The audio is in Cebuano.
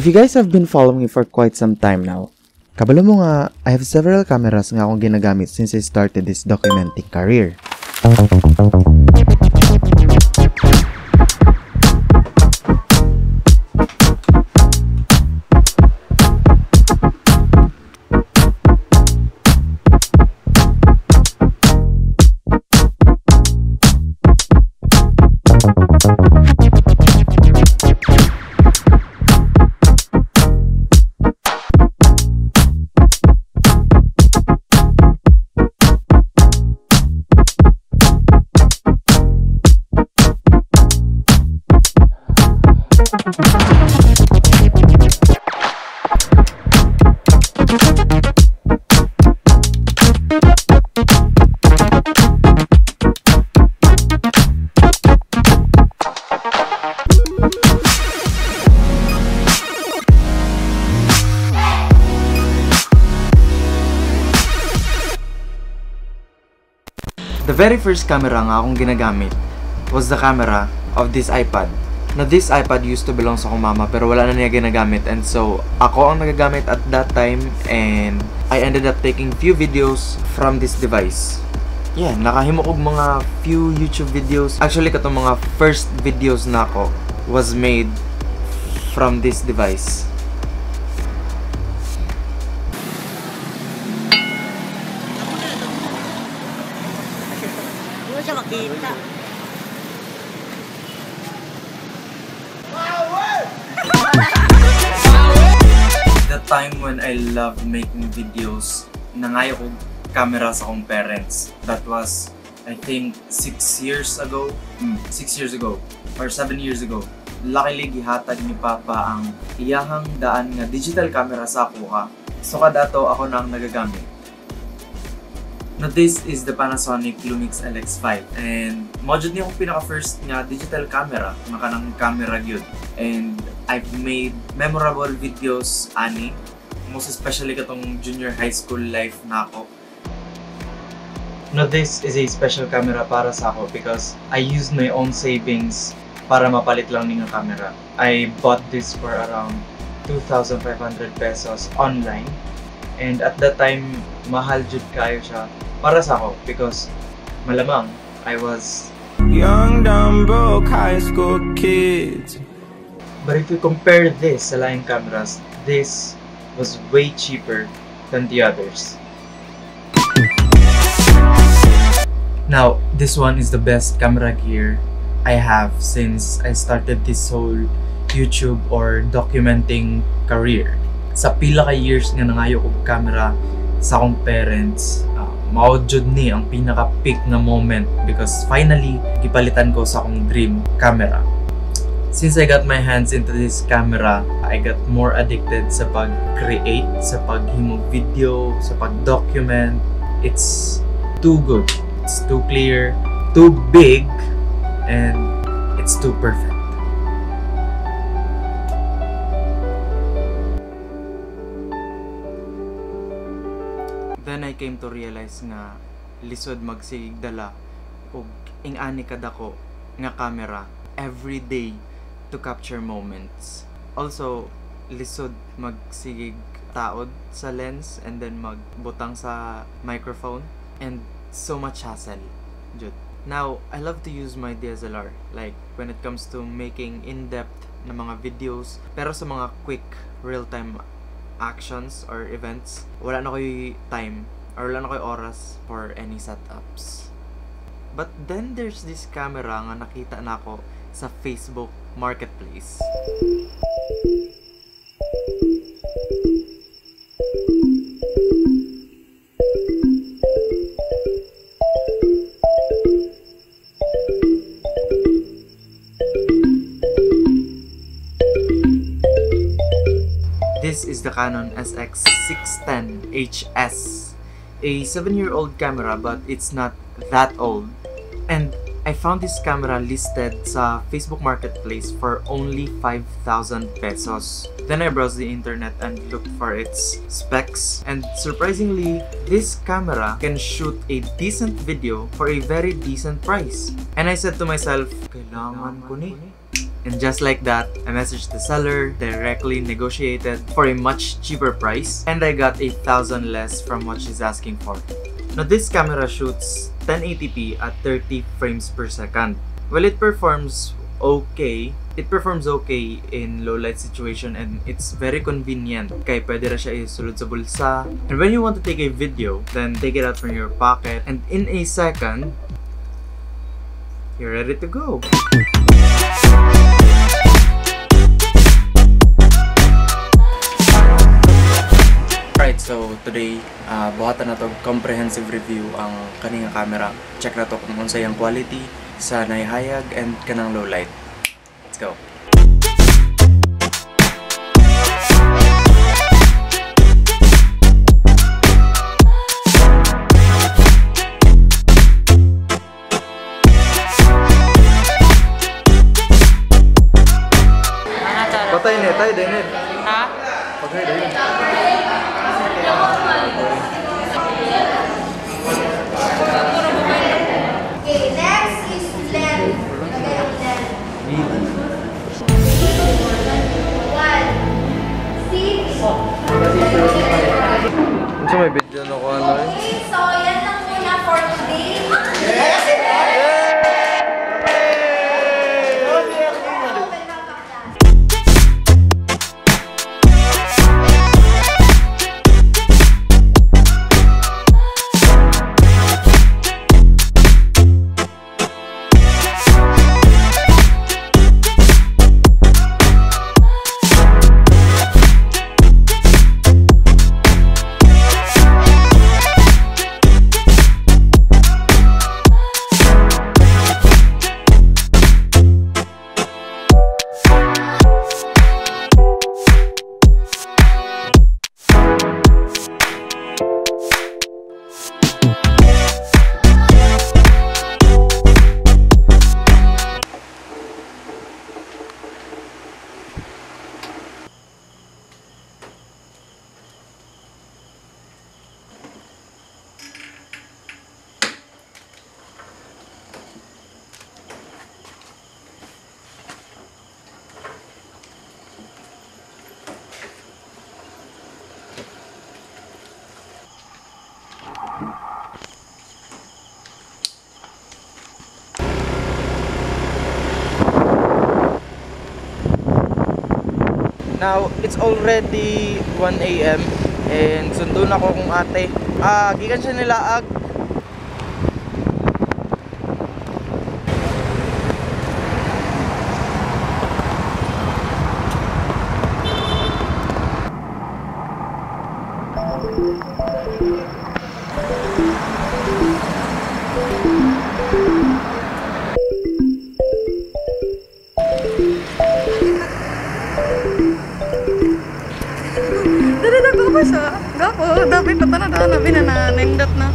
If you guys have been following me for quite some time now, kabalo mo nga, I have several cameras nga akong ginagamit since I started this documenting career. The very first camera nga akong ginagamit was the camera of this iPad. Now, this iPad used to belong sa akong mama pero wala na niya ginagamit, and so ako ang nagagamit at that time, and I ended up taking few videos from this device. Yeah, nakahimo kog mga few YouTube videos. Actually, katong mga first videos nako was made from this device. The time when I loved making videos, nangayo ko camera sa akong parents. That was, I think, 6 years ago. 6 years ago or 7 years ago. Luckily, gihatag ni Papa ang iyahang daan nga digital camera sa ako ha. So kadato ako nang nagagamit. Now, this is the Panasonic Lumix LX5, and mao jud ni akong pinaka first nga digital camera, nga kanang camera gyud. And I've made memorable videos ani, most especially katong junior high school life nako. Now, this is a special camera para sa ako because I used my own savings para mapalit lang ni nga camera. I bought this for around 2,500 pesos online, and at that time mahal jud kayo siya para sa ako because malamang I was young, dumb, broke high school kids. But if you compare this sa laing cameras, this was way cheaper than the others. Now, this one is the best camera gear I have since I started this whole YouTube or documenting career. Sa pila ka years nga nangayo kog camera sa akong parents, mao jud ni ang pinaka-peak na moment because finally gipalitan ko sa akong dream camera. Since I got my hands into this camera, I got more addicted sa pag-create, sa paghimog video, sa pag-document. It's too good, it's too clear, too big, and it's too perfect. Then I came to realize nga lisod magsigig dala og ing-ani kadako nga camera every day to capture moments. Also, lisod magsigig taod sa lens and then magbutang sa microphone, and so much hassle jud. Now, I love to use my DSLR like when it comes to making in-depth na mga videos, pero sa mga quick real-time actions or events, wala na ko'y time or wala na ko'y oras for any setups. But then there's this camera nga nakita nako sa Facebook Marketplace. This is the Canon SX610 HS, a 7-year-old camera, but it's not that old. And I found this camera listed sa Facebook Marketplace for only 5,000 pesos. Then I browsed the internet and looked for its specs, and surprisingly, this camera can shoot a decent video for a very decent price. And I said to myself, kailangan ko ni. And just like that, I messaged the seller, directly negotiated for a much cheaper price, and I got 1,000 less from what she's asking for. Now this camera shoots 1080p at 30 frames per second. Well, it performs okay. It performs okay in low light situation and it's very convenient. Kay pwede ra siya isulod sa bulsa. And when you want to take a video, then take it out from your pocket and in a second, you're ready to go. Alright, so today, buhatan na to comprehensive review ang kaning camera. Check na to kung unsay ang quality sa naihayag and kanang low light. Let's go. Patay ni, tayo din. Ha? Patay din. Okay, next is Len. Lagay ang Len. One, six. Unsa may video na ko ano eh? Okay, so yan lang muna for today. Open na pa class. Now, it's already 1 a.m. and sundo na ko kong ate. Gikan siya nila ag Dali na ko pa siya. Gapo, dapat pa na na binananindot na.